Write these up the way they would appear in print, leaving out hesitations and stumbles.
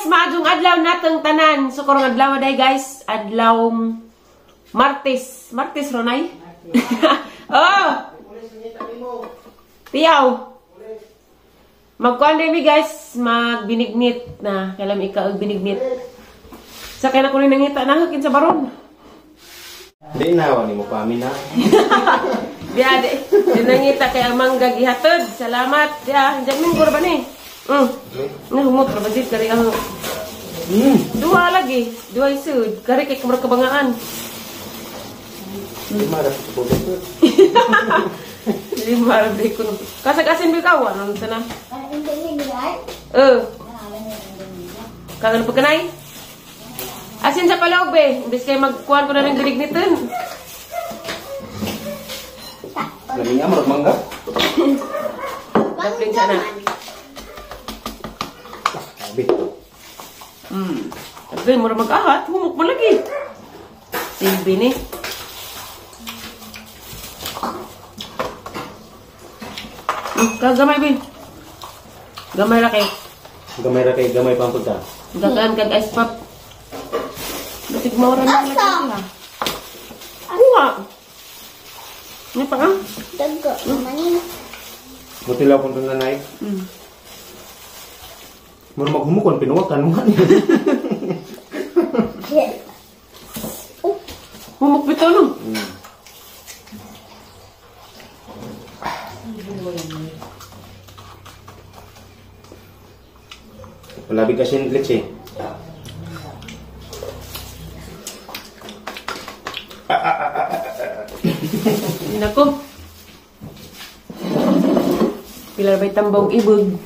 Guys, maadong adlaw natong tanan. So karong adlaw day guys, adlaw Martes. Martes ronay? Oh. Tiyaw. Magkuan mi guys, magbinignit na. Kailan ikaw og binignit. Sa kaya na ko rin nangita na hakin sa baron. Di na wani mo pa na. Diya, di, di nangita kay ang mangga gihatod. Salamat. Diya, diyan minggo ra ba ni? Na humot ra ba dit kari ang Duha lagi, duha isud. Kari kay kumura kabangaan. Lima ra sa buto. Lima ra di ko. Kasag-asin bi ka wa nang sana. Eh. Kagan pa kanay? Asin sa palog be, imbes kay magkuan ko na ng binigniton. Lami nga marag mangga. Dapling sana. Sabi. Sabi, mura mag-ahat, humok mo lagi. Silbi ni. Kagamay be. Gamay ra kay. Gamay ra kay gamay pang punta. Gagaan kag ice pop. Basig maura na lagi sila. Kuha. Ano pa ka? Dago naman. Buti lang kung nanay. Mura maghumukon pinuwakan mo ni. Humok bitaw no. Palabi kasi ng leche. Nako. Pila ba'y tambong ibog?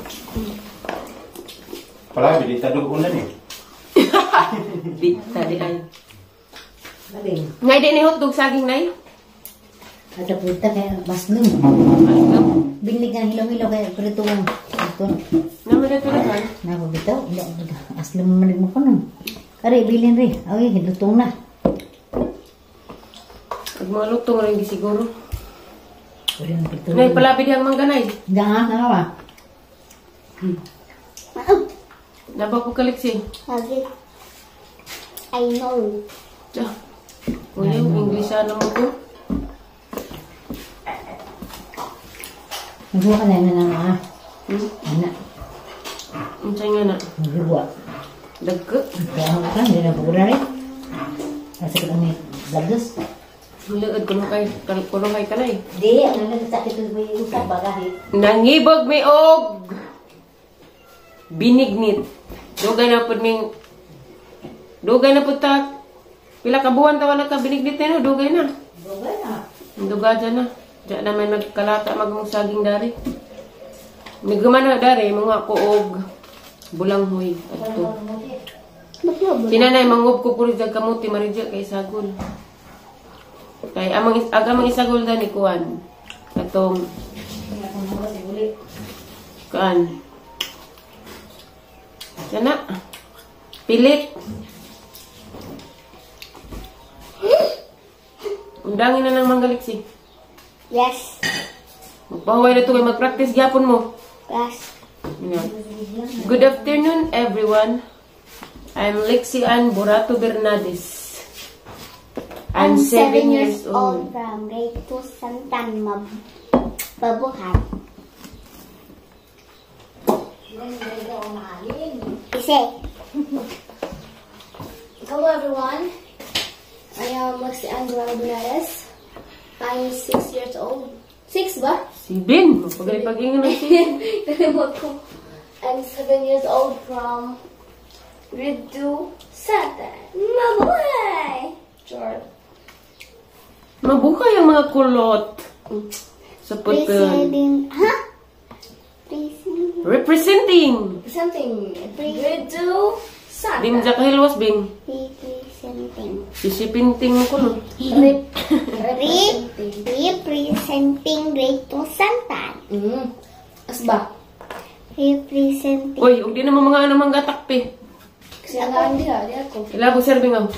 Palabi, di tadog ulan eh. Di, tadi ay. Ngay di ni hotdog saging nay? Ada punta kaya maslum. Binig nga hilong-hilong kaya prito mo. Ito. Naman na tulad. Nako bitaw. Aslum manig mo ko nun. Kare, bilin rin. Ay, lutong na. Pag mga lutong rin siguro. Nay, palabi diyang mangganay. Diyan nga, nga. Naba po kaliksi. Lagi. I know. Diyan. Kuya, English ano mo ko? Nagbuha ka na na nga. Ana. Unsa nga na? Nagbuha. Dagko. Kaya ka, hindi na pagura rin. Kasi ko lang lagos. Liod kuno kay kuno kay kanay. Di, ang nagsakit ko may usap ba kahit. Nangibog mi og binignit. Dugay na pud ming dugay na pud ta. Pila ka buwan ta wala ka binignit no, dugay na. Dugay na. Dugay na. Diyan na may nagkalata magmong saging dari. Miguman na dari mga ko og bulanghoy adto. Sinanay mangob ko puri jag kamuti maridya kay sagol. Kay amang agamang isagol dani kuan. Katong kuan. Sana pilit. Undangin na ng manggaliksi. Yes. Magpahuway na ito kayo. Mag-practice gyapon mo. Yes. Yeah. Good afternoon, everyone. I'm Lexie Ann Borato Bernades. I'm 7 years old. From grade 2 Santan Mabuhay. Isa. Hello, everyone. I am Lexie Ann Borato Bernades. I'm 6 years old. 6 ba? Sibin! Mapagay-pag-ingan ng sibin. Nalimot ko. I'm 7 years old from grade 2 Santa. Mabuhay! Char. Mabuhay ang mga kulot. Sa puton. Presenting. Ha? Representing. Presenting. Grade 2 Santa. Bim Jakahilwas, Bim. Representing. Sisipinting mo ko, no? Representing. Representing grade 2 Santa. Asba. Representing. Uy, huwag din naman mga ano mga takpe. Kasi ang di ako. Ilabo, serving ako.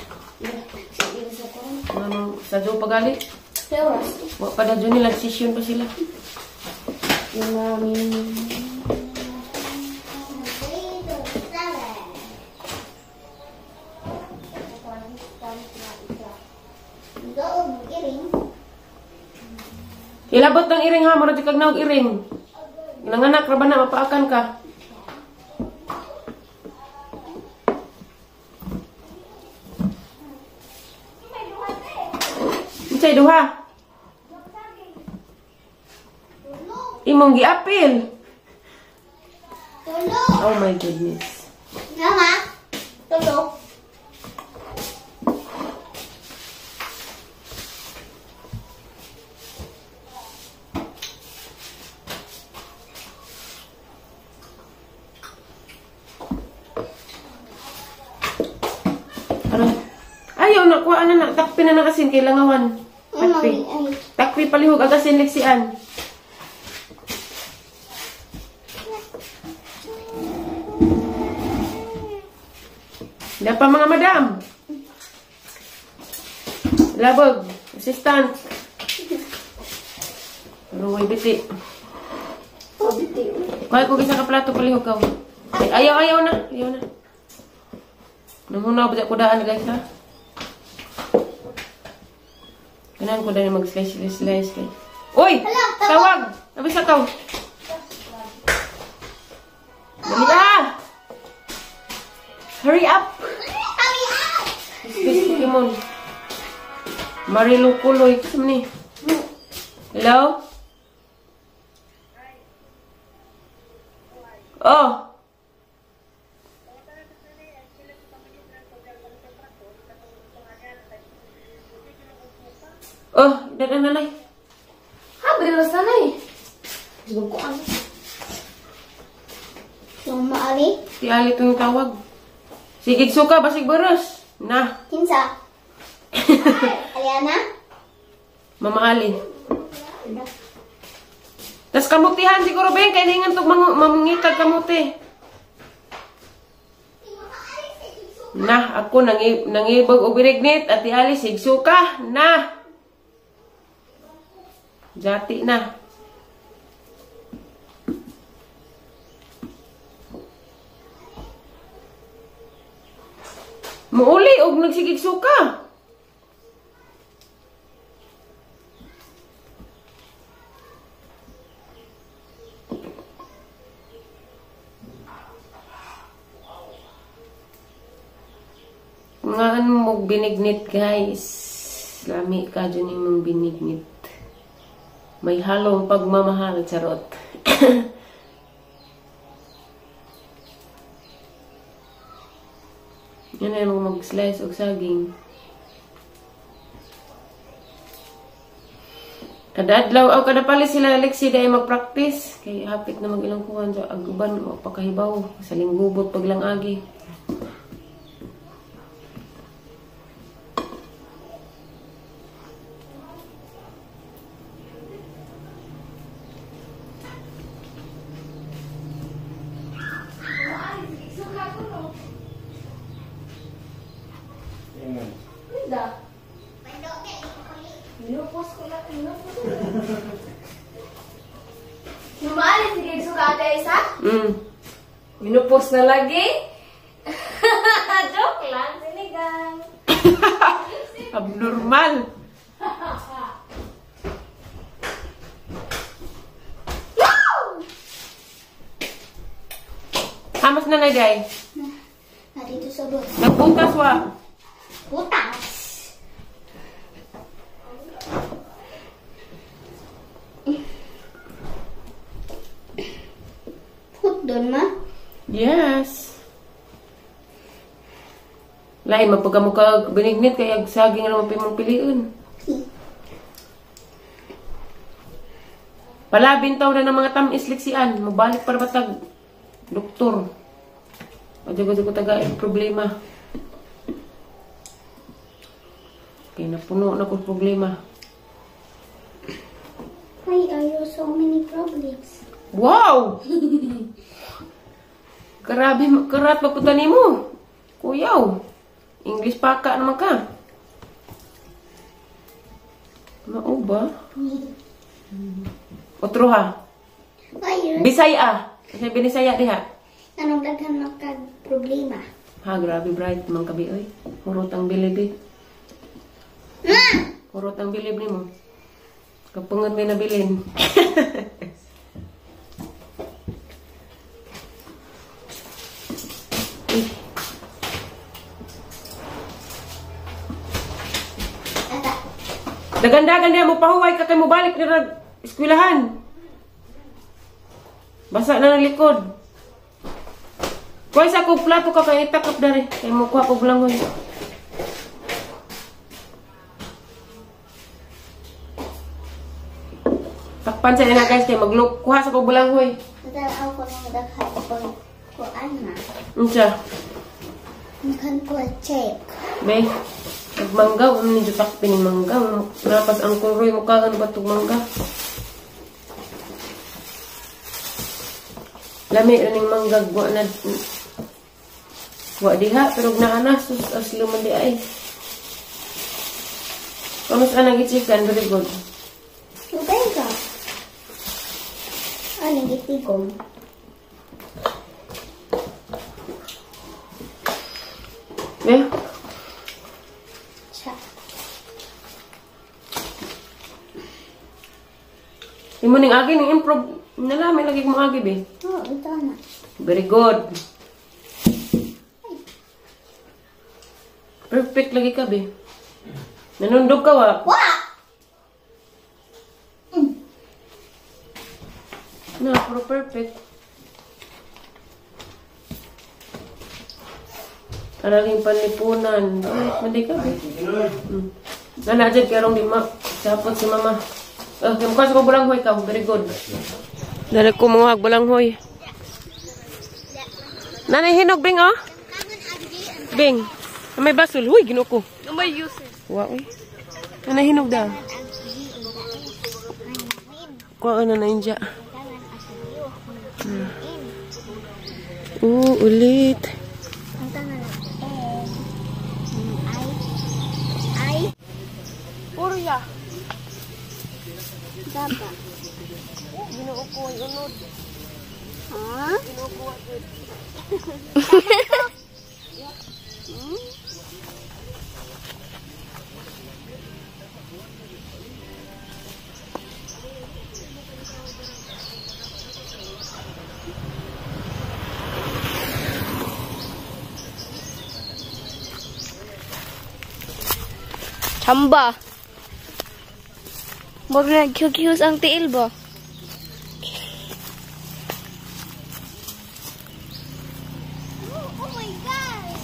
Ano, sa Joe pagali? Oras. Wa pa na dyan nila, session pa sila. Yung Ilabot ng iring ha, murag kag naog iring. Nanganak ra ba na mapaakan ka? Unsay duha? Imong giapil. Oh my goodness. Mama, tulog. Aray. Ayaw na, kuha na na. Takpi na na asin kay langawan. Takpi. Takpi palihog ag asin liksian. Dapa mga madam. Labog, assistant. Ruway biti. Oh, biti. Kaya ko isa ka plato palihog ka. Ay, ayaw, ayaw na. Ayaw na. Nangunaw ba ko daan guys ha? Kanan ko daan mag-slice, slice, slice. Uy! Tawag! Abis ka. Dali ah! Hurry up! Hurry up! This Pokemon. Marilu Kuloy. Kasi ni? Hello? Oh! Oh, dadan nanay. Ha, beri na sanay. Sebab ko ano. Mama Ali? Si Ali itong tawag. Sige, suka, basig boros. Nah. Kinsa? Aliana? Mama Ali. Tas kamutihan siguro ba yun? Kaya naingan itong mamungitag kamuti. Nah, ako nangibog o birignit at Ali, sigsuka. Nah. Jati na. Muuli og nagsigig suka. Ngaan mong binignit guys. Lami ka dyan imong binignit. May halong pagmamahal, charot. Yan ay mag-slice og saging. Kada adlaw aw kada pali sila Lexi dahil mag-practice kay hapit na mag-ilang kuan sa aguban o pakahibaw sa linggubot paglang agi. Minupos na lagi. Joke lang, sinigang. Abnormal. No! Hamas na na, Day. Narito sa bus. Nagbutas, wa. Butas. Put doon, ma? Yes. Lain, magpagkamukha binignit kaya saging na mong piliin. Palabin taw na ng mga tamis liksian. Mabalik para batag doktor. Adyo ko taga problema. Kaya napuno na ko problema. Why are you so many problems? Wow! Grabe, karat pagpunta nimo. Kuyaw. English pa ka naman ka. Mao ba? Otro ha. Bisaya. Kasi binisaya diha. Anong daghan makag problema? Ha, grabe bright man kabi oy. Hurot ang bilib eh. Hurot ang bilib nimo. Kapungot may nabilin. Dagan-dagan niya mo pahuway ka kay mo balik na eskwelahan. Basa na ng likod. Kuha sa akong plato ka kay itakap dari. Kay mo kuha ko bulangoy. Takpan sa ina guys kay magluk kuha sa ko bulanghoy. Nadalaw ko ng daghan ko kuan na. Unsa? Daghan ko check. Be. Nagmangga, ano ni takpin ni mangga. Napas ang kuroy mo kagan ba itong mangga? Lami rin yung mangga, wa na wa diha, pero naana, sus aslo man di ay. Kamus anang chicken, very good. Lugay ka. Ano gitigom? Eh? Imo ning agi ning improve nalami lagi kong agi be. Oo, ito na. Very good. Perfect lagi ka be. Nanundog ka wa? Wa. Na, pero perfect. Araling panlipunan. Ay, mandi ka be. Nana dyan karong di ma. Sapot si mama. Yung mukha sa ko bulanghoy ka. Very good. Dali ko mga bulanghoy. Nanay hinog, Bing, oh. Bing. May basol. Huy, ginoo ko. May uses. Wa, uy. Nanay hinog daw. Kuha na na inja. Ulit. Ay. Purya. Daba. Ginoo ko ay unod. Ha? Ginoo ko. Chamba. Wag na cute ang tiil ba? Oh my God!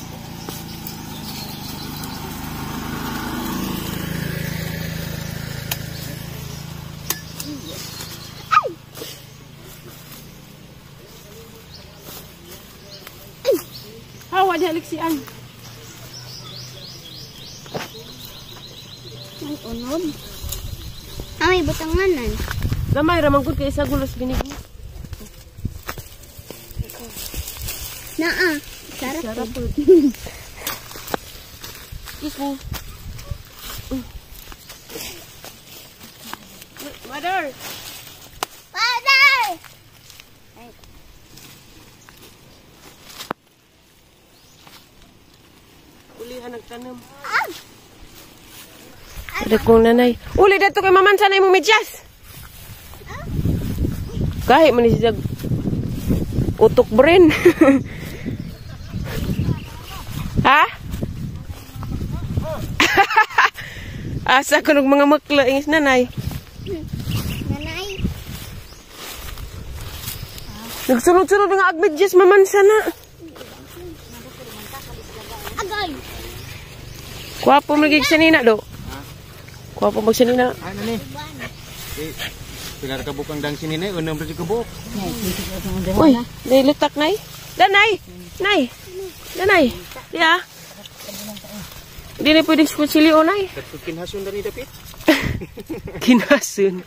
Hawa di aliksian. May unod. Ah, may butanganan. Gamay ra man gud kay isa gulos binig. Naa. Sarap. Sarap pud. Excuse me. Mother. Father! Ulihan nagtanom. Ada kong nanay. Uli dato kay mamansa na imong medyas. Kahit man siya utok brain. Ha? Asa ko ng mga makla ingis nanay. Nanay. Nagsunod-sunod nga agmedyas mamansa na. Agay. Kuwapo magig sanina do. Kuwapo mag sanina. Ano ni? Eh, pilar ka bukang dang sinina, unang bro kabuk. Uy, dahil lutak nay. Danay! Nay! Danay! Ya. Hindi na pwedeng kutsilyo, nay. Dapat kinhasun dani dapit. Kinasun.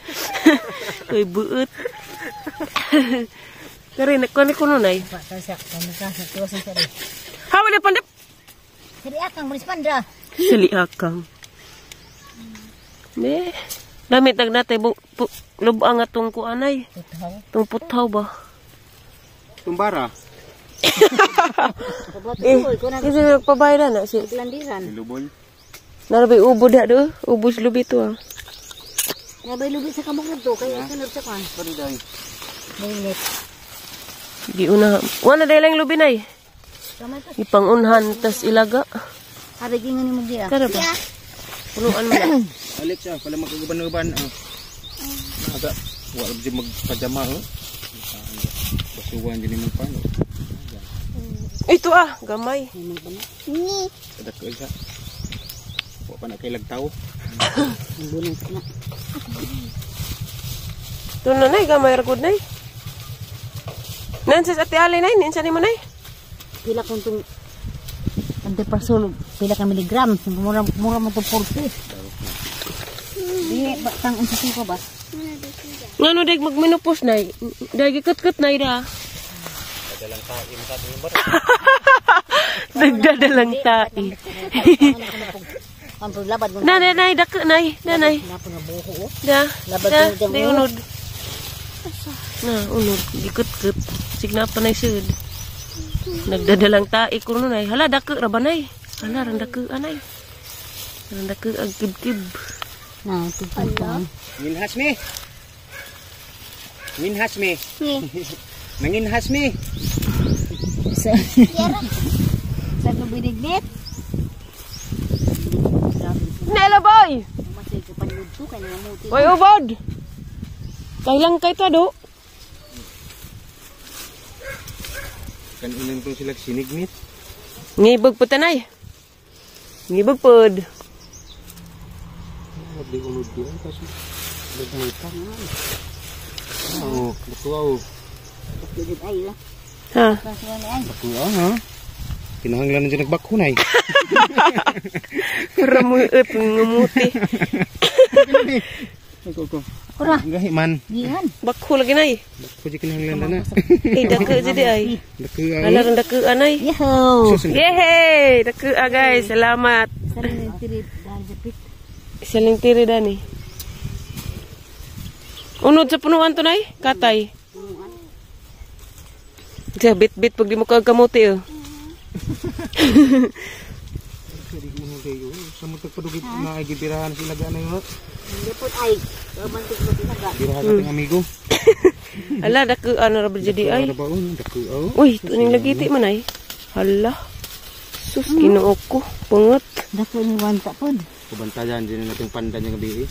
Uy, buot. Kare, nakuha ko no, nay. Hawa na pandap. Sali akang, malis pandra. Sali akang. Ne. Damit nag natay lubang atong kuanay. Tung putaw ba? Tumbara. Eh, kasi nagpabayra na si. Landiran. Lubol. Narabay ubo da do, ubo sa lubi to ah. Nabay lubi sa kamok nito kay sunod sa kwan. Pari day. Mainit. Giuna. Wala dahil lang lubi nay. Kamay pa. Ipangunhan tas ilaga. Hari gingan ni mo diya. Tara ba? Punuan mo na. Alex ah, pala magkaguban-uban ah. Aga, wala di magpajama oh. Basuwan din imong pano. Ito ah, gamay. Ni. Kada ko isa. Wa pa na kay lagtaw. Ang bunang sa na. Ito na nay, gamay ra gud nay. Nansa sa Ate Ali nay, ninsa nimo nay? Pila kung tong antiparsol, pila ka milligram. Mura mura mo to 40. Di ba tang unsa ko ba? Ngano dag magmenopause nay? Dag gikut-kut nay da. Dalang taim sa ating bar. Nagdadalang tae. Ang paglabad mo. Nanay, nay, dako nay, nanay. Napon na buho oh. Da, Labad da, ko dyan, di oh. unod. Na, unod, gikut-kut. Signa pa nay sud. Nagdadalang tae ko nay. Hala, dako ra ba nay? Hala, rang dako anay. Rang dako ag kib-kib. Na, tigpan. Nginhas mi. Nginhas mi. Ni. Nanginhas mi. Sa Sa binignit. Nela boy. Masay ko panudto kay nangamuti. Boy ubod. Kailang kay to do. Kanunan ko sila sinignit. Ngibog po tanay. Ngibog pod. Di unod di ay kasi. Nagmay pa. Oh, nakuha oh. Gid ay la. Ha. Kasuan ay. Nakuha ha. Kinahanglan na dyan nagbakho nay. Ramuot ngumuti. Ako ko. Ora. Gahi man. Gihan. Bakho lagi nay. Bakho di kinahanglan na na. Eh dako jadi ay. Nakuha. Hala rang dako anay. Yeho. Yehey! Dako ah, guys. Salamat. Sa rin tiri dahil sa pit. Saling tiri dani. Unod sa punuan to nay, katay. Sa bit-bit pag di mo kag kamote oh. Sa mo tagpadugit na ay gibirahan sila ganay mo. Hindi po ay. Romantic mo tinaga. Birahan sa ating amigo. Ala dako ano ra ba jadi ay. Ano ba oh? Dako oh. Uy, tuning lagiti man ay. Hala. Sus, Ginoo ko. Pungot. Dako ni wanta pod. Kubantayan din natin pandan yung gabi.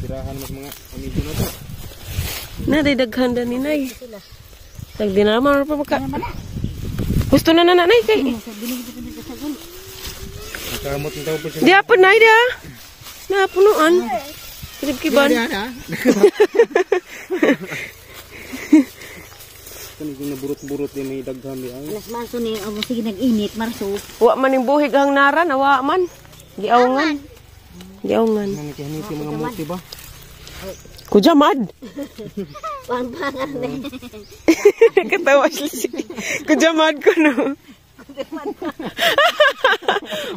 Birahan mas mga amigo na to. Na, day daghan dani nay. Tag di na naman pa maka. Gusto na na nanay kay. Nakamot ng tao po sila. Di apa nay dia. Na punuan. Kirib-kiban. Di ha. Kani kung naburot-burot di may daghan di ay. Alas Marso ni oh, sige nag-init Marso. Wa man ning buhig ang naran, awa man. Giawngan. Giawngan. Nang kihanit yung mga muti ba? Kujamad. Pangpangan ni. Katawa siya. Kujamad ko no.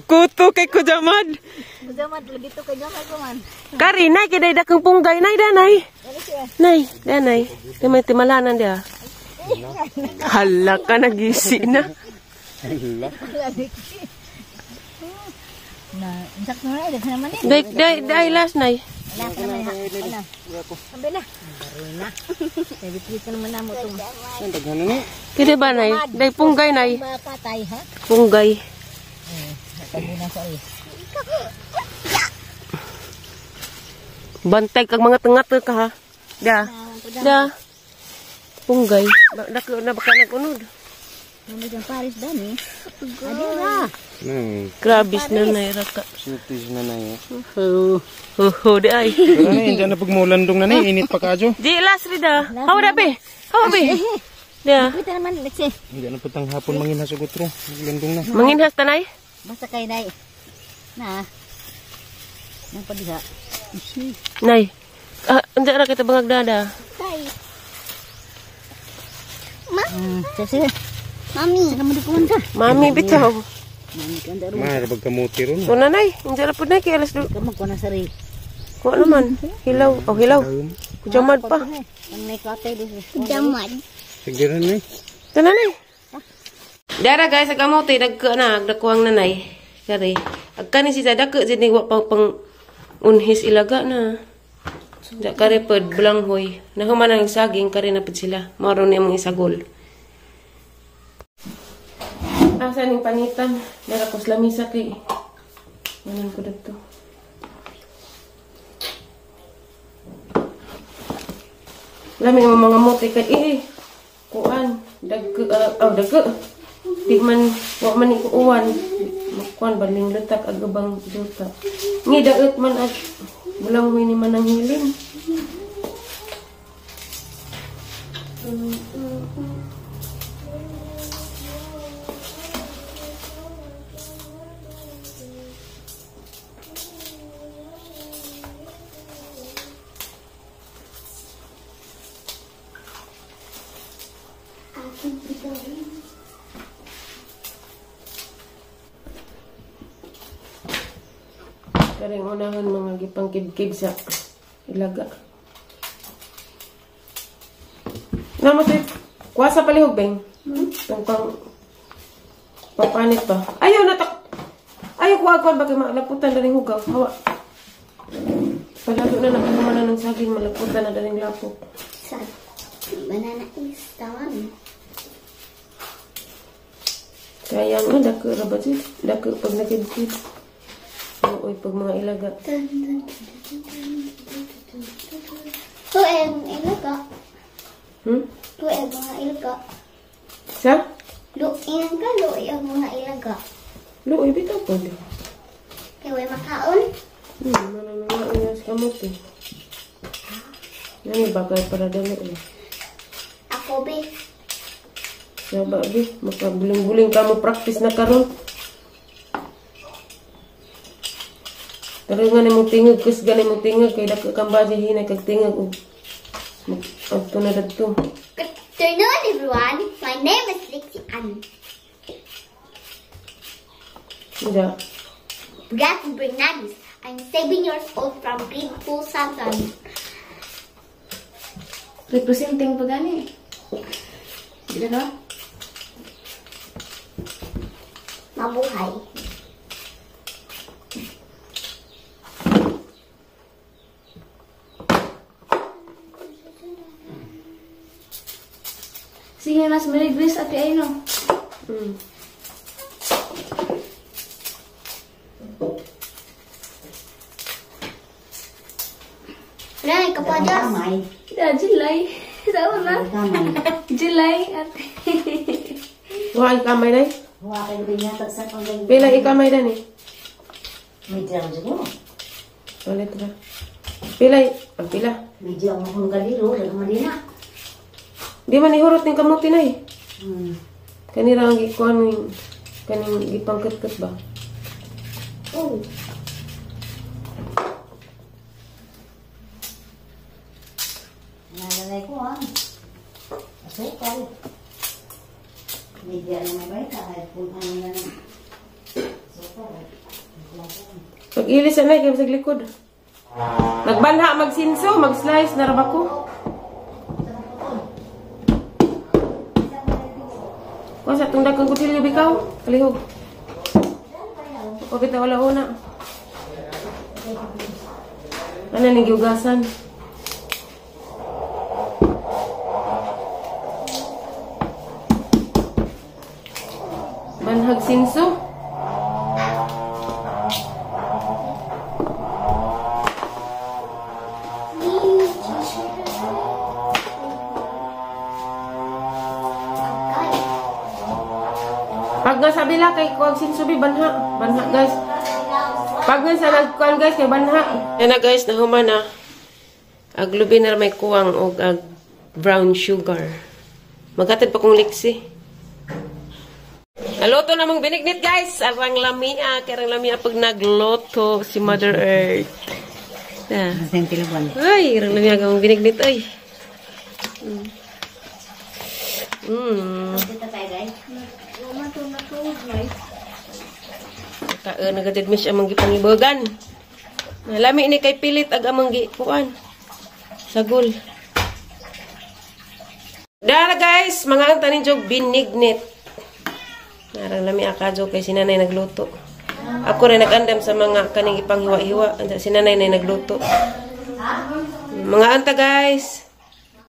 Kuto kay kujamad. Zaman lagi to kay gamay ko man. Kari, nay, kiday dakang punggay. Nay, danay. Nay, danay. Di may timalanan dia. Hala ka, nagisi na. Hala. Na, sakto na daghan naman eh. Day, day, day, last, nay. Wala ka naman ha. Wala. Sabi na. Barina. Sabi ko naman na mo itong Ang daghan na ni. Kaya ba, nay? Day, punggay, nay. mga katay ha. Punggay. Sabi na sa iyo. Bantay kag mga tengat ka, ha? Da. Da. Punggay. Dako na baka nag-unod. Naman dyan Paris dani. Adi ra. Nang Grabis na, nay, raka. surprise na na eh. Oh. Ho, ho, di ay. Pero na hindi na pagmulandong na ni init pa kadyo. Di, last rida. Hawa da, be. Hawa, be. Da. Kita naman Lexi. Hindi na putang hapon manginhas og otro. Landong na. Manginhas tanay. Basta kay nay. Na. Nang padiha. Nay. Ah, anda ra kita bangag dada. Tay. Ma. Sige. Mami. Saka mo di kumanta. Mami bitaw. Mami ka anda ro. Mahal pag kamuti ron. Una nay, anda ra pud nay kay alas du. Kamag ko na sari. Kuha naman. Hilaw. Oh, hilaw. Kujamad pa. Ang may katay di. Jamad. Sige rin ni. Tanan nay. Dara guys, ang kamote nagka na, nagdakuang nanay. Kari. Agkani si dako jud ni wa pa pang unhis ilaga na. Da kare pod bulanghoy. Nahuman ang saging kare na pod sila. Mao ron ni among isagol. Asa ning panitan? Dara ko sa lamisa kay manan ko didto. Lami ang mga mote kay kuan dagko dagko. Di man wa man ni kuan. Kuan baling lutak agabang duta. Ngi daot man at bulanghoy ni manang hiling. Karing unahan mga gipangkibkib sa ilaga. Namo to kuasa palihog beng. Tungkang papanit pa. Ayaw natak. Ayaw kuha kuan bagay malaputan daling hugaw. Hawa. Palalo na nakahuman na ng saging malaputan na daling lapok. Sa banana is tawag. Kaya nga dako ra ba jud? Dako pag nakibkib. Oy, pag mga ilaga. Tuig ilaga. Tuig mga ilaga. Sa? Luin ka, luoy ang mga ilaga. Luoy, bitaw po. Kaya way makaon? Mananunga sa kamote. Nani bagay para dali eh. Ako, be. Saba, be. Makabuling-buling ka mo practice na karon. Pero nga ni mong tingag, kus gani mong tingag, kay dako kang base hinay kag tingag og adto na dadto. Good afternoon, everyone. My name is Lexi Ann. Yeah. Brad Bernadis. I'm 7 years old from Greenpool, Santan. Representing pa gani. Di na? Mabuhay. Sige, mas marigwis ate ay no. Wala, kapadas. Da, July. Sao na? July, ate. Wala, ikamay na eh. Pila ikamay na eh. Medyo ang siguro. Ulit ra. Pila, ang pila. Medyo ang akong galiro, wala na. Di man ihurot ning kamuti na eh. Kanira ang gikuan ning kaning gipangkatkat ba? Oh. Nalalay ko ah. Asukal. Medyo ang mabait kahit kung ano na lang. Asukal. Pag-ilis anay kay sa likod. Nagbanha magsinso, mag-slice na ra ba ko? Kuha sa itong dagang kutsilyo, bikaw. Kalihog. Kapit na wala una. Ano ning giugasan? Banhag sinso. Pag nga sabi la kay kuag sinsubi banha, banha guys. Pag nga sa nagkuan guys kay banha. Yan na guys, nahuman na. Aglubi na may kuwang og ag brown sugar. Maghatid pa kong liksi. Naloto na mong binignit guys. Arang lamia, karang lamia pag nagloto si Mother Earth. Na. Ay, arang lamia kang binignit ay. Kaon nagadid mi siya among gipangibogan. Nalami ni kay pilit ag among gikuan. Sagol. Dara guys, mga ang tanin jog binignit. Narang lami akadyo kay si nanay nagluto. Ako rin nag-andam sa mga kaning ipanghiwa-hiwa. Anta si nanay na nagluto. Mga anta, guys.